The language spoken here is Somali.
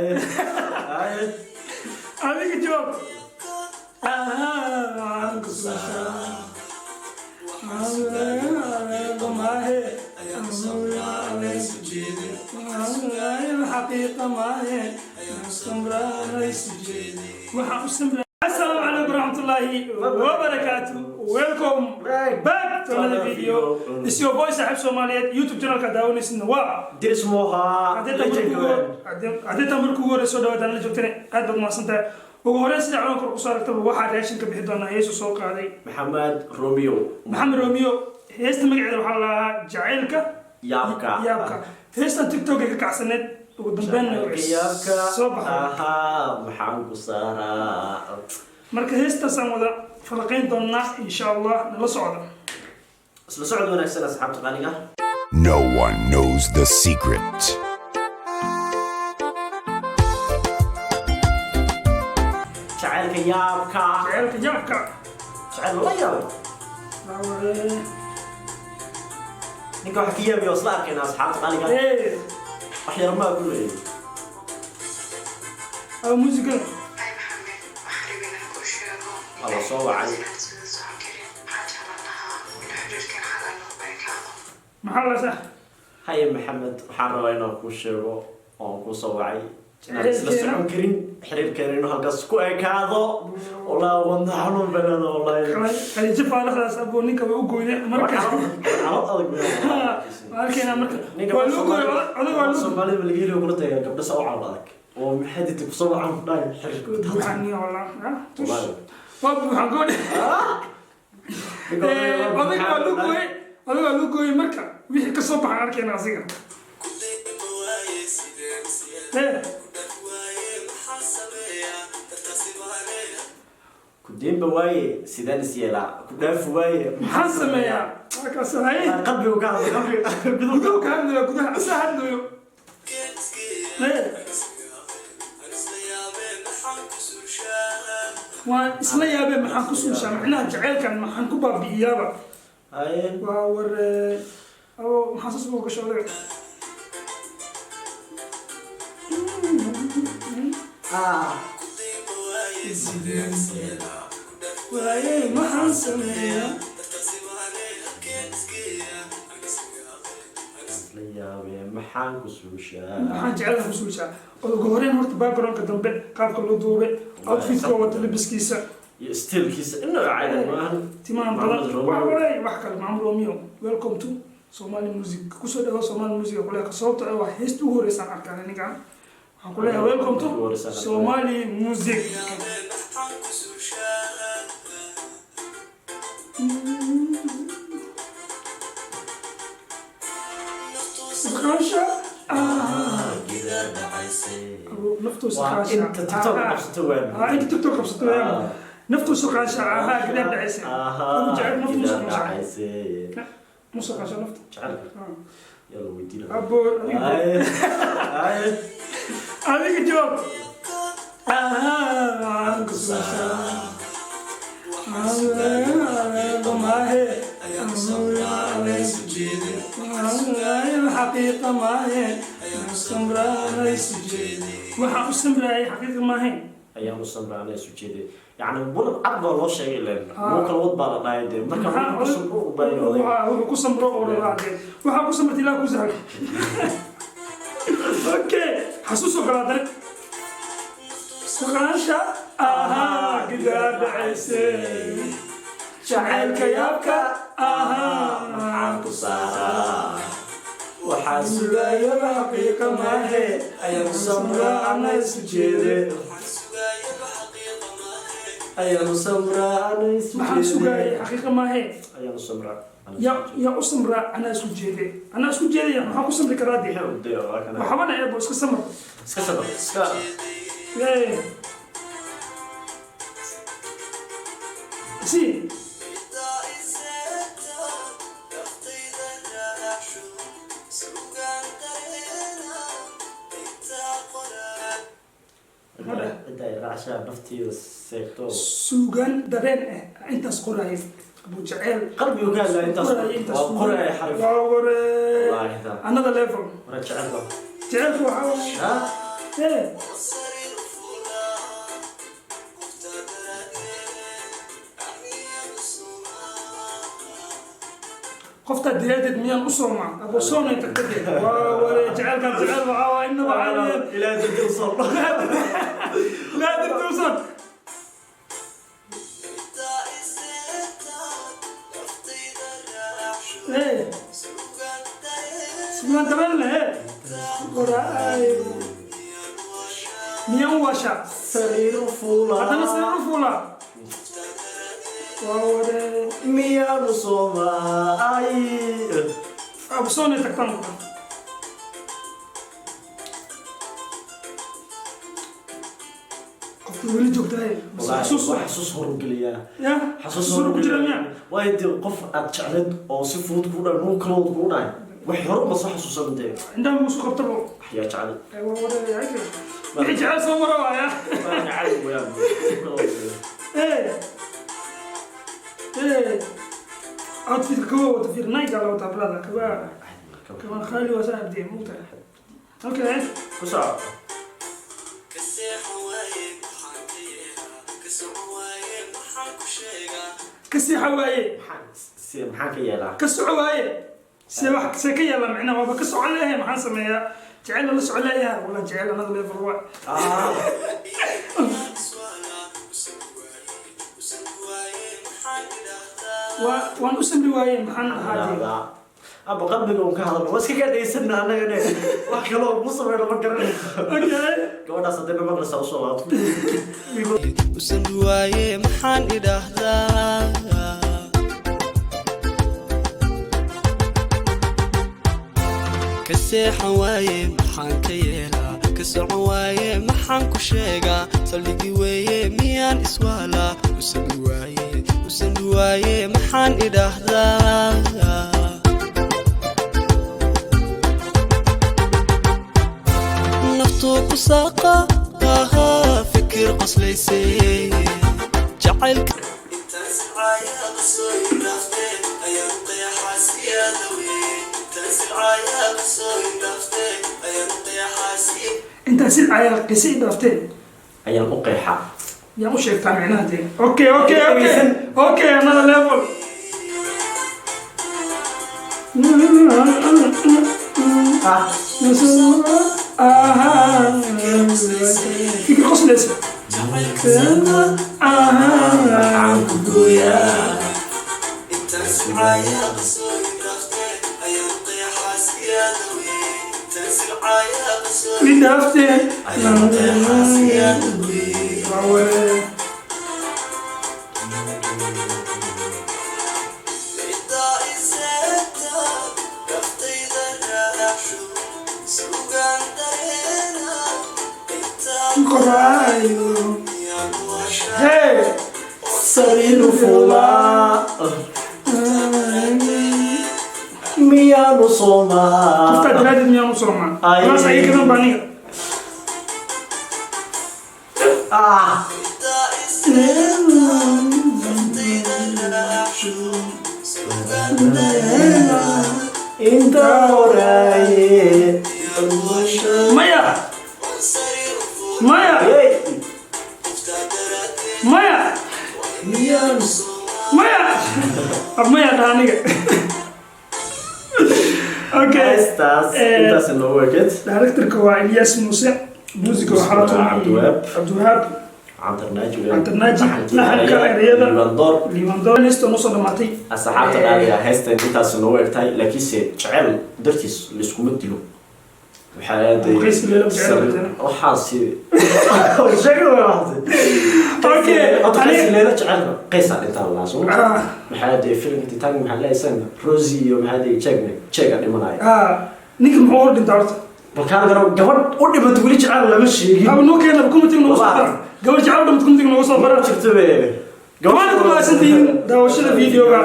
Haye, haye. Adiga jawaab. Waxaan ku suushaa maahe, xaqiiqa maahe. Waxaan u samraa. Asalaamu calaykum waraxmatullaahi wabarakaatu. Welcome back to another video. It's your boy, saaxiib Soomaaliyeed. YouTube channelka daawanaysidna waa Diris Moha. Haddii tan markuu ugu horeyso dhawaadaan la joogtana, aad baad mahadsantahay. Ugu horreyn, sida calanka kusoo aragtaba, waxaa reaction ka bixi doonaa heesu soo qaaday Maxamed Romeo. Maxamed Romeo. Heesta magaceeda waxaa la lahaa Jacaylka Yaabka. Yaabka. Heestan TikTok ay ka kacsaneed, ugu dambeynna Jacaylka yaabka. soo baxay. Ahaa, maxaan ku saaraa? Marka heestaasaan wada falaqayn doonaa, insha Allah. Nala socda. Isla socod wanaagsan, asxaabta qaaliga. No one knows the secret. Jacaylka yaabka. Jacaylka yaabka. Jacayl la yaabay. Ninka waxa ka yaabiyo isla arkayna, asxaabta qaaliga. Wax yar maa ku leeyahay. Muusiga. Ay Maxamed, waxaan rabay inaan kuu sheego Waa la soo wacay. inaan sida socon karin. Waxaan jeclaan lahaa in xiriirkan xalaal lagu ekaado. Maxaa la sax? Haye Maxamed, waxaan rabaa inaan kuu sheego oon kuu soo wacay inaan isla socon karin, xiriirkeena inuu halkaas ku ekaado. Wallahi wadna xanuun bay leedahay, wallahi. Khaliijo faalaxdaas abuu ninka way u goyne marka. Calood adag bay. Waa arkaynaa marka. Ninka Waa loo gooyay odaga, waa loo Soomaalida ma laga heli kula tagaa gabdho saa u calood adag oo maxay dita kusoo wacan ku dhahay xiriirka? Buuxan iyo wallah. Tush. Wallahi. Waa buuxan goodhe. Odaga waa loo gooyay, odaga waa loo gooyay. Marka wixii ka soo baxan arkayna asiga. Ku deynba waaye, sidaan is yeelaa? Ku dhaafi waaye. Maxaan sameeyaa markaas? Haye. Qalbigu ka hadlay, qalbiga. Guduhu ka hadlayo, gudaha asaa hadlayo. Waan isla yaabee, maxaan ku suushaa? Macnaha jaceylkan maxaan ku baabi'iyaaba? Haye. Waa war oo maxaa saas ugu gasho odaga? Waaye, maxaan sameeyaa? Isla yaabee, maxaan ku suushaa? Maxaan jecelka ku suushaa? Ugu horreyn horta backgroundka dambe, qaabka loo duubay, outfitka wata, labiskiisa iyo stylkiisa inuu caadi maahan. Timahan Maxamed badan. Romeo. Waa waray wax kale. Maxamed Romeo, welcome to Somali music. Kusoo dhawo Somali music kuleeyahay, sababtoo ah waa heesta ugu horeysaan arkaan ninkan. Waxaan kuleeyahay welcome to Ugu horeysaan arkaan. Somali music. Suqaasha. Naftu Waa suqaasha. inta TikTok qabsato waan. Inta TikTok qabsato waan. Naftu suqaasha ahaa gidaar dhacaysa. Abu jecel naftu Gidaar suqaasha. dhacayse. Musuqaasha nafta. Jecelka yaa la weydiina. Abo adiga. Haye, haye. Adiga jawaab. Waxaan ku suushaa maahe, xaqiiqa maahe. Waxaan u samraayay xaqiiqa maahayn. Ayaan u samraanay isu jeeday, yacni war cad baa loo sheegay ileen muu kala wad baa la dhahay dee. Marka wuxuu ku samro u baahan yahay odayga. Wuxuu ku samro oo dhalaacdee, waxaa ku samrtay ilaah ku sahlo. Okay, xasuusoo kale haddana. Suqaasha ahaa gidaar dhacayse, jacaylka yaabka ahaa. Maxaan ku saaraa? Waxaan sugaayaba xaqiiqa maahe, ayaan u samraa ana isu jeede, ayaan u samraa ana isu Maxaan sugaayay jeede. Xaqiiqa maahe. Ayaan u samraa. Yaa u samraa? Anaa isku jeede, anaa isku jeedaya. Maxaa ku samri karaa dee? Dee waa kana. Waxbana eebo, iska samar. Iska sabr, iska. Si Cidda ay raacshaa naftiida seegto. Suugaan dareen ah intaas qoraaya abu jaceyl. Qalbigu ka hadlaya intaas. Qoraaya intaas. Waa qoraya xarif. Waa ware. Wallaahi taa. Another level. Mara jecelka. Jaceylku waxaa waaye Ha. Hey. Qoftaa daraaddeed miyaan u soomaa? Abo soonay tagtade. Waa ware jaceylkan, jecel waxaa waa inaba caadiyan. Ilaahay dartii u soon. Ilaahay dartii u soon. Hey. Sugaan daban leh. Qoraay. Miyaan u waashaa? Sariir fuula. Haddana sariir u fuulaa. Waa ware. Miyaanu soomaa? Ay. Abo soonay tagtaan ku dhan. Qofka weli joogtahay. Wallaahi, xasuus. waa xasuus horugeliyaa. Ya. Xasuus xasuus ku jira miya? Waayo dee, qof aad jecleed oo si fudud kuu dhahay, nuu kalood kuu dhahay, wax hore uma soo xasuusan dee. Indhaha musu qabtabo. Waxyaa jecel. Waa ware, wixii jecel soo mara waaya. Waa jecel weeyaan. Hey. Hey. Outfit kawa wata, fiir, Nike la wata, brother. Kawa. Kawa khali waa saaxib dee mugta. Okay. Ku soco. Ka seexa waaye. Maxaan ka yeelaa? Ka soco waaye. Se wax se ka yeela macnaha waaba ka socon leeyahay, maxaan sameeyaa? Jecel la socon leeyahay, wala jecel another level waa. Ah. Waa waan u samri waaye, maxaan ahaa dee? Aba qalbiga un ka hadalno, waa iska kaa dhegeysana annagane, wax kaloo kuu sameyno ma garanayo. Okay. Gabadhaas haddii na maqlaysaa, usoo laabto. Usan waaye, maxaan idhaahdaa? Ka seexan waaye, maxaan ka yeelaa? Ka socon waaye, maxaan ku sheegaa? Saldhigi weeye, miyaan iswaalaa? Usan waaye, usan waaye, maxaan idhaahdaa? Naftuu ku saaqa ahaa, fikir qoslaysay jacaylka. Intaa silcaya qise i dhaaftee. Ayaan u qeexaa. Yaan u sheegtaa micnaha dee. Okay, another level. Ah. Fikir qoslaysa. Maxaan ku gooyaa? I dhaaftee. Wawe. Qoraayo. Hey. Sariir fuulaa, miyaanu soomaa? Qoftaa daraaddeed miyaan u soomaa? Ay. Taas ayaga kadan baa aniga. Ah. Inta horaaye. Maya, maya. Hey. Maya. Miyaanu Maya, ab maya dhaha aniga. Okay. Heestaas intaas inoogu eked. Directorka waa Ilyas Muuse, muusiga waxaa la tumay Cabdiwahaab. Cabdiwahaab. Cantar Naaji. Cantar Naaji, laxanka, ereyada. Libandoor. Liibandoor. Heesta noo soo dhamaatay. Asxaabta qaaliga, heesta intaas inoogu egtahay, laakiinse jecel dartiis laiskuma dilo. Waxaa aaday Qays leelo jecel badana. Waxaasi sheegay waa lahaatay. Okay, Horta qays leelo jecel qaysaa dhintaa lahaa soo. Ah. Maxaa aaday filimka Titanic, maxaa leeyahay Rosie iyo maxaa aaday Jack, Jack dhimanaya. Ah, ninka muxuu hor dhintaa horta? Balkaan garo gabadh u dhimatay weli jecel lama sheegin. Aba noo keena comment noogu soo qora. Gabar jecel u dhimatay comment noogu soo qora. Jirto be. Waana ku mahadsantihiin daawashada videoga.